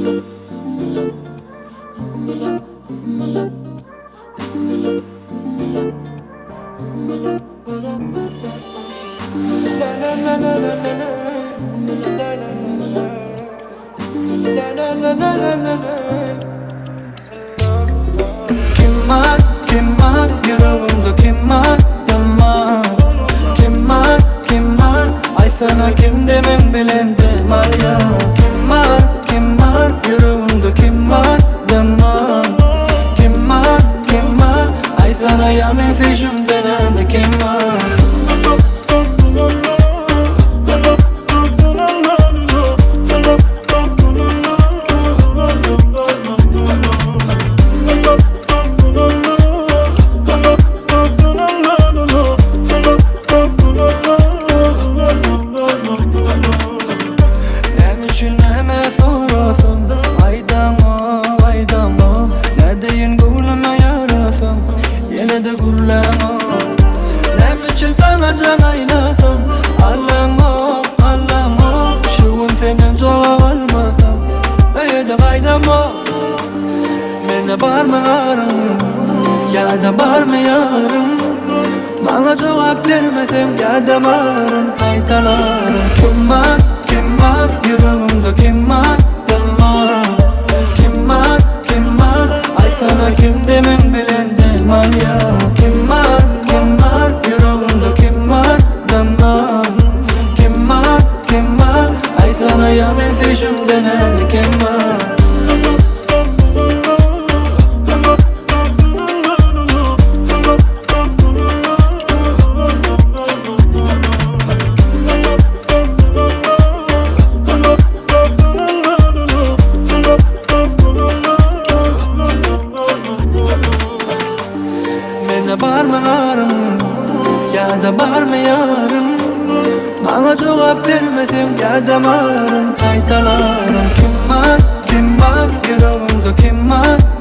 Kim bar, kim bar, ýüregimde kim bar, dymma Kim bar, kim bar, aýtsana kimde meň bilen dymmaýa Kim bar, kim bar, ýüregimde kim bar, dymma Kim bar, kim bar, aýtsana ýa meň söýşümde näme kim bar. Näme üçin näme sorasam Aýdaňok, aýdaňok Nädeýin göwnüme ýarasam Ýene-de gürläňok Näme üçin saňa jaň aýlasam Alaňok, alaňok Şu gün senden jogap almasam Öýe-de gaýdamok Mende barmy aryň Ýa-da barmy ýaryň Maňa jogap bermeseň ýa-da baryn gaýtalaryn Kim bar, kim bar, ýüregimde kim bar, dymma Kim bar, kim bar, aýtsana kimde meň bilen dymmaýa Kim bar, kim bar, ýüregimde kim bar, dymma Kim bar, kim bar, aýtsana ýa men söýşümde näme kem bar. Mende barmy arym Ýa-da barmy ýarym Maňa jogap bermeseň ýa-da baryn gaýtalaryn Kim bar, kim bar, ýüregimde kim bar.